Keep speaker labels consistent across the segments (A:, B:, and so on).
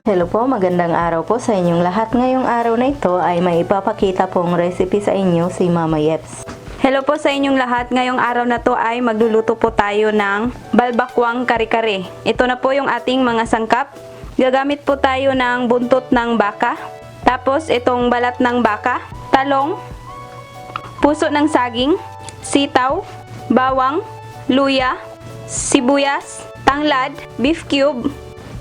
A: Hello po, magandang araw po sa inyong lahat. Ngayong araw na ito ay may ipapakita pong recipe sa inyo si Mama Yeps.
B: Hello po sa inyong lahat. Ngayong araw na to ay magluluto po tayo ng balbakwang kare-kare. Ito na po yung ating mga sangkap. Gagamit po tayo ng buntot ng baka. Tapos itong balat ng baka, talong, puso ng saging, sitaw, bawang, luya, sibuyas, tanglad, beef cube,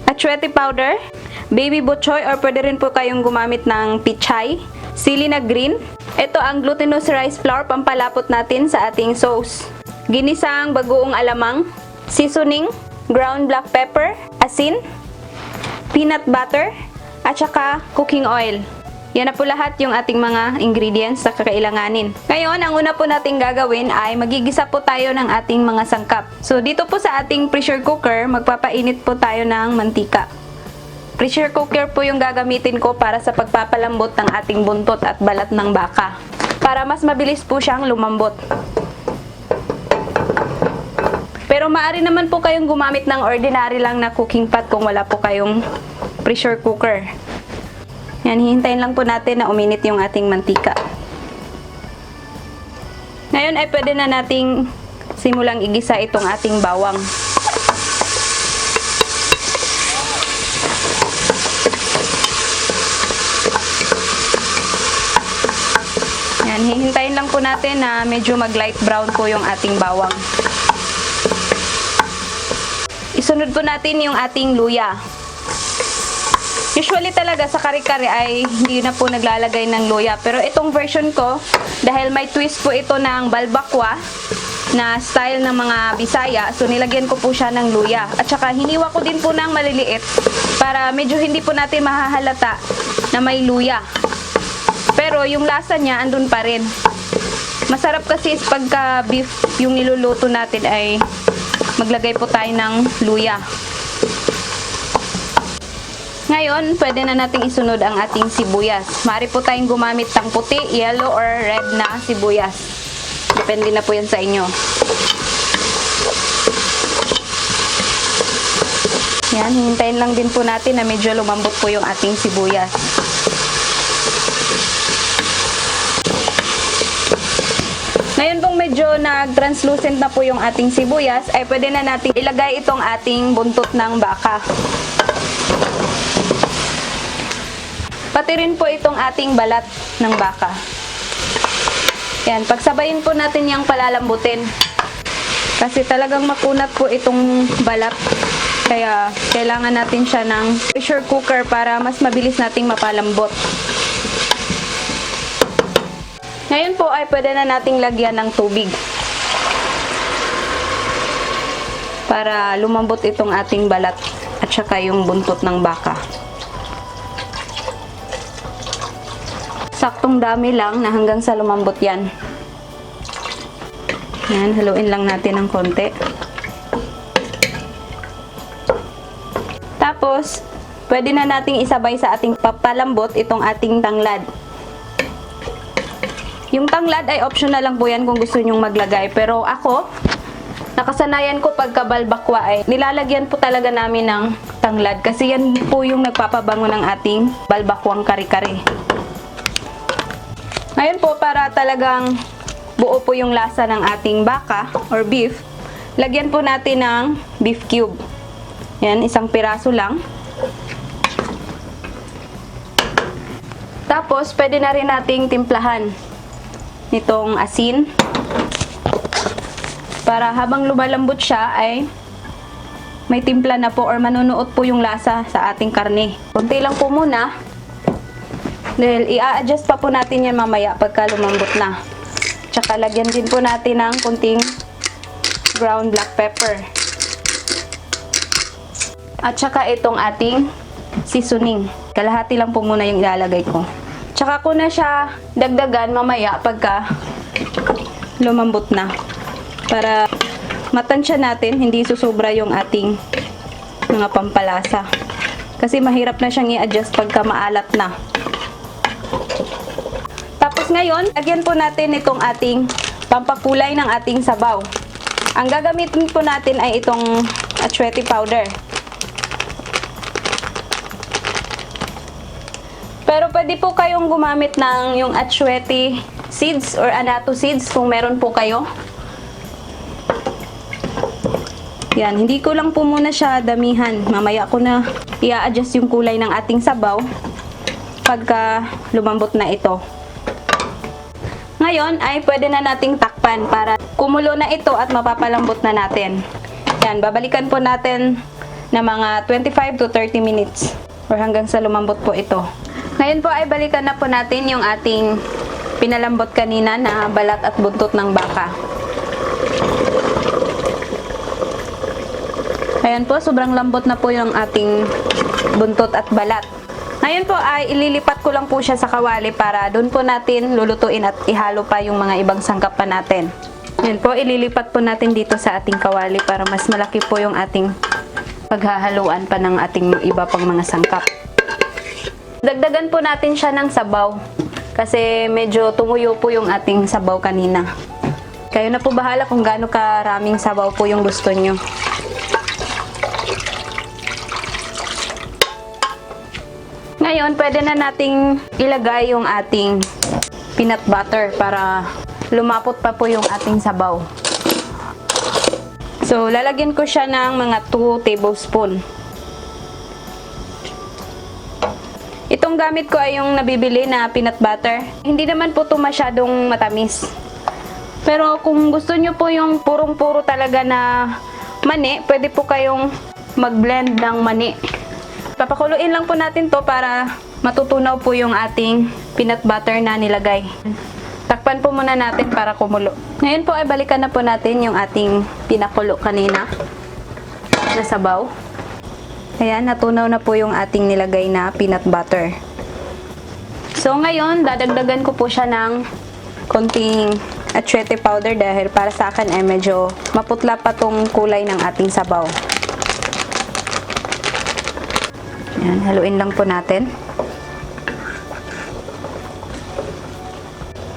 B: atsuete powder, baby butchoy or pwede rin po kayong gumamit ng pichay, sili na green. Ito ang glutinous rice flour, pampalapot natin sa ating sauce. Ginisang bagoong alamang, seasoning, ground black pepper, asin, peanut butter, at saka cooking oil. Yan na po lahat yung ating mga ingredients na kakailanganin. Ngayon, ang una po nating gagawin ay magigisa po tayo ng ating mga sangkap. So, dito po sa ating pressure cooker, magpapainit po tayo ng mantika. Pressure cooker po yung gagamitin ko para sa pagpapalambot ng ating buntot at balat ng baka. Para mas mabilis po siyang lumambot. Pero maaari naman po kayong gumamit ng ordinary lang na cooking pot kung wala po kayong pressure cooker. Yan, hihintayin lang po natin na uminit yung ating mantika. Ngayon ay pwede na nating simulang igisa itong ating bawang. Yan, hihintayin lang po natin na medyo mag-light brown po yung ating bawang. Isunod po natin yung ating luya. Usually talaga sa kare-kare ay hindi na po naglalagay ng luya. Pero itong version ko, dahil may twist po ito ng balbakwa na style ng mga Bisaya, so nilagyan ko po siya ng luya. At saka hiniwa ko din po ng maliliit para medyo hindi po natin mahahalata na may luya. Pero yung lasa niya andun pa rin. Masarap kasi pagka beef yung niluluto natin ay maglagay po tayo ng luya. Ngayon, pwede na nating isunod ang ating sibuyas. Maaari po tayong gumamit ng puti, yellow, or red na sibuyas. Depende na po yan sa inyo. Yan, hihintayin lang din po natin na medyo lumambot po yung ating sibuyas. Ngayon pong medyo nag-translucent na po yung ating sibuyas, ay pwede na natin ilagay itong ating buntot ng baka. Pati rin po itong ating balat ng baka. Yan, pagsabayin po natin yung palalambutin. Kasi talagang makunat po itong balat. Kaya kailangan natin siya ng pressure cooker para mas mabilis nating mapalambot. Ngayon po ay pwede na nating lagyan ng tubig. Para lumambot itong ating balat at saka yung buntot ng baka. Saktong dami lang na hanggang sa lumambot yan. Yan, haluin lang natin ng konti. Tapos, pwede na nating isabay sa ating papalambot itong ating tanglad. Yung tanglad ay optional lang po yan kung gusto nyong maglagay. Pero ako, nakasanayan ko pagkabalbakwa ay nilalagyan po talaga namin ng tanglad. Kasi yan po yung nagpapabango ng ating balbakwang kare-kare. Ngayon po, para talagang buo po yung lasa ng ating baka or beef, lagyan po natin ng beef cube. Yan, isang piraso lang. Tapos, pwede na rin nating timplahan nitong asin. Para habang lumalambot siya ay may timpla na po or manunuot po yung lasa sa ating karne. Kunti lang po muna. Dahil i-adjust pa po natin yan mamaya pagka lumambot na. Tsaka lagyan din po natin ng kunting ground black pepper. At tsaka itong ating seasoning. Kalahati lang po muna yung ilalagay ko. Tsaka ko na siya dagdagan mamaya pagka lumambot na. Para matansya natin, hindi susobra yung ating mga pampalasa. Kasi mahirap na siyang i-adjust pagka maalat na. Tapos ngayon, lagyan po natin itong ating pampakulay ng ating sabaw. Ang gagamitin po natin ay itong atsuete powder. Pero pwede po kayong gumamit ng yung achuete seeds or anato seeds kung meron po kayo. Yan, hindi ko lang po muna siya damihan. Mamaya ko na i-adjust yung kulay ng ating sabaw pagka lumambot na ito. Ngayon ay pwede na nating takpan para kumulo na ito at mapapalambot na natin. Yan, babalikan po natin na mga 25 to 30 minutes or hanggang sa lumambot po ito. Ngayon po ay balikan na po natin yung ating pinalambot kanina na balat at buntot ng baka. Ayan po, sobrang lambot na po yung ating buntot at balat. Ngayon po ay ililipat ko lang po siya sa kawali para doon po natin lulutuin at ihalo pa yung mga ibang sangkap pa natin. Ayan po, ililipat po natin dito sa ating kawali para mas malaki po yung ating paghahaluan pa ng ating iba pang mga sangkap. Dagdagan po natin siya ng sabaw kasi medyo tumuyo po yung ating sabaw kanina. Kayo na po bahala kung gaano karaming sabaw po yung gusto nyo. Ngayon, pwede na nating ilagay yung ating peanut butter para lumapot pa po yung ating sabaw. So, lalagyan ko siya ng mga 2 tablespoon. Itong gamit ko ay yung nabibili na peanut butter. Hindi naman po ito masyadong matamis. Pero kung gusto nyo po yung purong-puro talaga na mani, pwede po kayong mag-blend ng mani. Papakuluin lang po natin to para matutunaw po yung ating peanut butter na nilagay. Takpan po muna natin para kumulo. Ngayon po ay balikan na po natin yung ating pinakulo kanina na sabaw. Ayan, natunaw na po yung ating nilagay na peanut butter. So ngayon, dadagdagan ko po siya ng konting achuete powder dahil para sa akin ay medyo maputla pa tong kulay ng ating sabaw. Ayan, haluin lang po natin.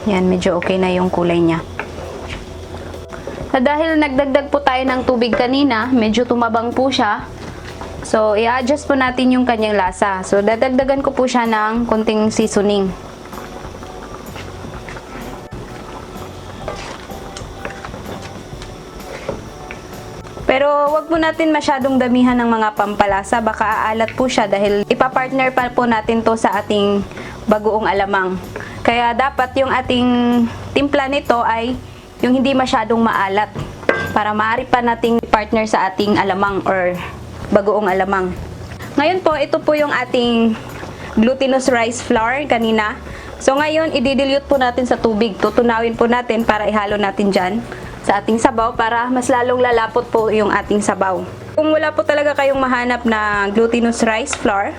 B: Yan, medyo okay na yung kulay niya. Dahil nagdagdag po tayo ng tubig kanina, medyo tumabang po siya. So, i-adjust po natin yung kanyang lasa. So, dadagdagan ko po siya ng konting seasoning. Pero, wag po natin masyadong damihan ng mga pampalasa. Baka aalat po siya dahil ipapartner pa po natin to sa ating bagoong alamang. Kaya, dapat yung ating timpla nito ay yung hindi masyadong maalat. Para maaari pa nating partner sa ating alamang or bagoong alamang. Ngayon po, ito po yung ating glutinous rice flour kanina. So ngayon, i-dilute po natin sa tubig. Tutunawin po natin para ihalo natin dyan sa ating sabaw para mas lalong lalapot po yung ating sabaw. Kung wala po talaga kayong mahanap na glutinous rice flour,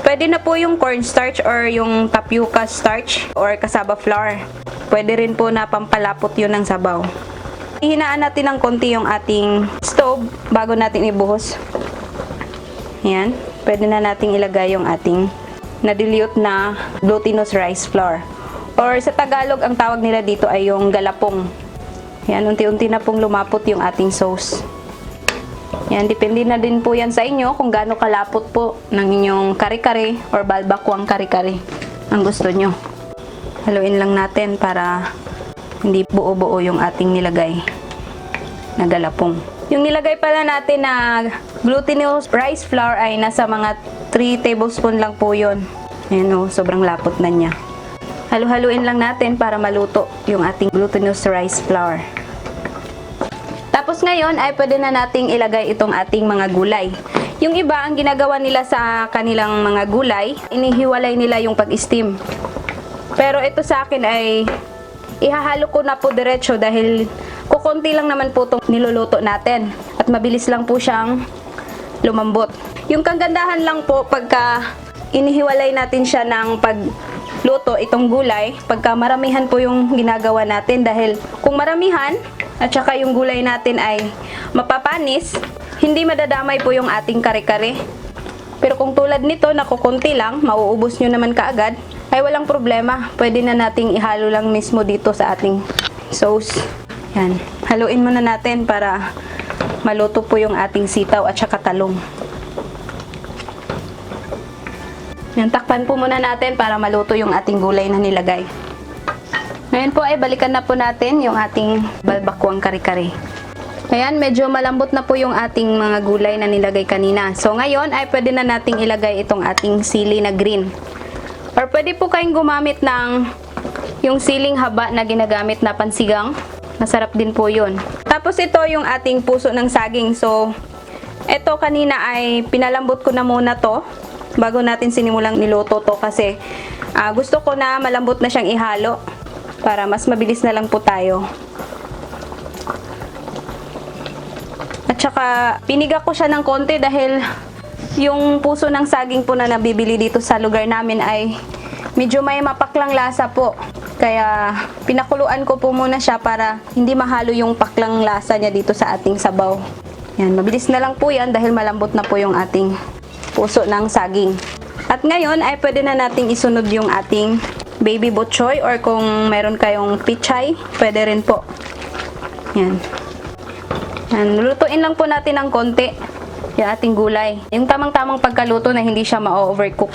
B: pwede na po yung cornstarch or yung tapioca starch or cassava flour. Pwede rin po na pampalapot yun ng sabaw. Ihinaan natin ng konti yung ating stove bago natin ibuhos. Yan. Pwede na nating ilagay yung ating na-dilute na glutinous rice flour. Or sa Tagalog, ang tawag nila dito ay yung galapong. Yan, unti-unti na pong lumapot yung ating sauce. Yan, depende na din po yan sa inyo kung gaano kalapot po ng inyong kare-kare or balbakwang kare-kare ang gusto nyo. Haluin lang natin para hindi buo-buo yung ating nilagay na galapong. Yung nilagay pala natin na glutinous rice flour ay nasa mga 3 tablespoon lang po yun. Ayan o, sobrang lapot na niya. Halu-haluin lang natin para maluto yung ating glutinous rice flour. Tapos ngayon ay pwede na nating ilagay itong ating mga gulay. Yung iba, ang ginagawa nila sa kanilang mga gulay, inihiwalay nila yung pag-steam. Pero ito sa akin ay ihahalo ko na po diretso dahil kukunti lang naman po itong niluluto natin at mabilis lang po siyang lumambot. Yung kagandahan lang po pagka inihiwalay natin siya ng pagluto itong gulay, pagka maramihan po yung ginagawa natin dahil kung maramihan at saka yung gulay natin ay mapapanis, hindi madadamay po yung ating kare-kare. Pero kung tulad nito na kukunti lang, mauubos nyo naman kaagad, ay walang problema. Pwede na nating ihalo lang mismo dito sa ating sauce. Yan. Haluin muna natin para maluto po yung ating sitaw at saka talong. Yan, takpan po muna natin para maluto yung ating gulay na nilagay. Ngayon po ay balikan na po natin yung ating balbakwang kare-kare. Ayan, medyo malambot na po yung ating mga gulay na nilagay kanina. So ngayon ay pwede na nating ilagay itong ating sili na green. Or pwede po kayong gumamit ng yung siling haba na ginagamit na pansigang. Masarap din po yun. Tapos ito yung ating puso ng saging. So ito kanina ay pinalambot ko na muna to bago natin sinimulang niluto to kasi gusto ko na malambot na siyang ihalo para mas mabilis na lang po tayo. At saka piniga ko siya ng konti dahil yung puso ng saging po na nabibili dito sa lugar namin ay medyo may mapaklang lasa po. Kaya pinakuluan ko po muna siya para hindi mahalo yung paklang lasa niya dito sa ating sabaw. Yan, mabilis na lang po yan dahil malambot na po yung ating puso ng saging. At ngayon ay pwede na nating isunod yung ating baby butchoy or kung meron kayong pichay, pwede rin po. Yan. Yan, lutuin lang po natin ng konti yung ating gulay. Yung tamang-tamang pagkaluto na hindi siya ma-overcook.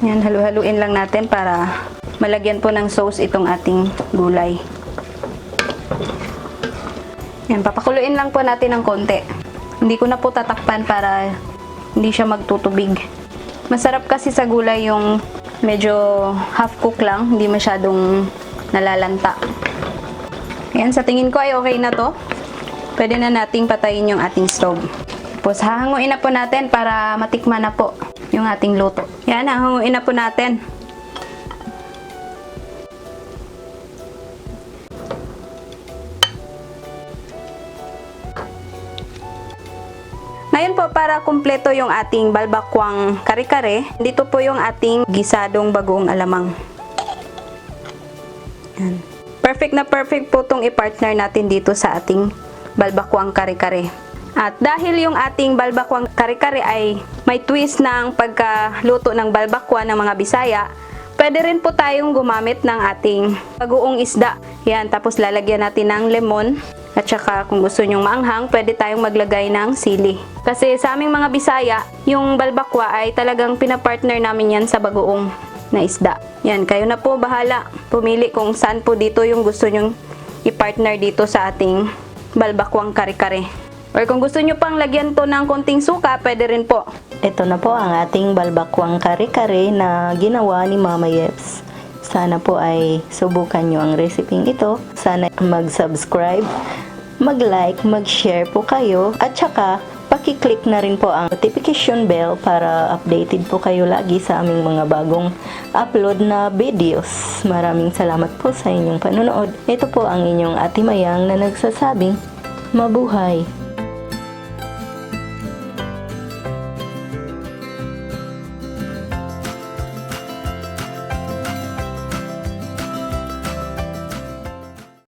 B: Yan, halu-haluin lang natin para malagyan po ng sauce itong ating gulay. Yan, papakuluin lang po natin ng konti. Hindi ko na po tatakpan para hindi siya magtutubig. Masarap kasi sa gulay yung medyo half cook lang, hindi masyadong nalalanta. Yan, sa tingin ko ay okay na to. Pwede na nating patayin yung ating stove. Tapos hahanguin na po natin para matikman na po yung ating luto. Yan, hahanguin na po natin. Ngayon po, para kumpleto yung ating balbakwang kare-kare, dito po yung ating gisadong bagoong alamang. Yan. Perfect na perfect po itong i-partner natin dito sa ating balbakwang kare-kare. At dahil yung ating balbakwang kare-kare ay may twist ng pagkaluto ng balbakwa ng mga Bisaya, pwede rin po tayong gumamit ng ating bagoong isda. Yan, tapos lalagyan natin ng lemon. At saka kung gusto nyong maanghang, pwede tayong maglagay ng sili. Kasi sa aming mga Bisaya, yung balbakwa ay talagang pinapartner namin yan sa bagoong na isda. Yan, kayo na po bahala. Pumili kung saan po dito yung gusto nyong i-partner dito sa ating balbakwang kare-kare. Or kung gusto nyo pang lagyan to ng konting suka, pwede rin po.
A: Ito na po ang ating balbakwang kare-kare na ginawa ni Mama Yeps. Sana po ay subukan nyo ang reseping ito. Sana mag-subscribe, mag-like, mag-share po kayo. At saka, paki-click na rin po ang notification bell para updated po kayo lagi sa aming mga bagong upload na videos. Maraming salamat po sa inyong panonood. Ito po ang inyong Ate Mayang na nagsasabing, mabuhay!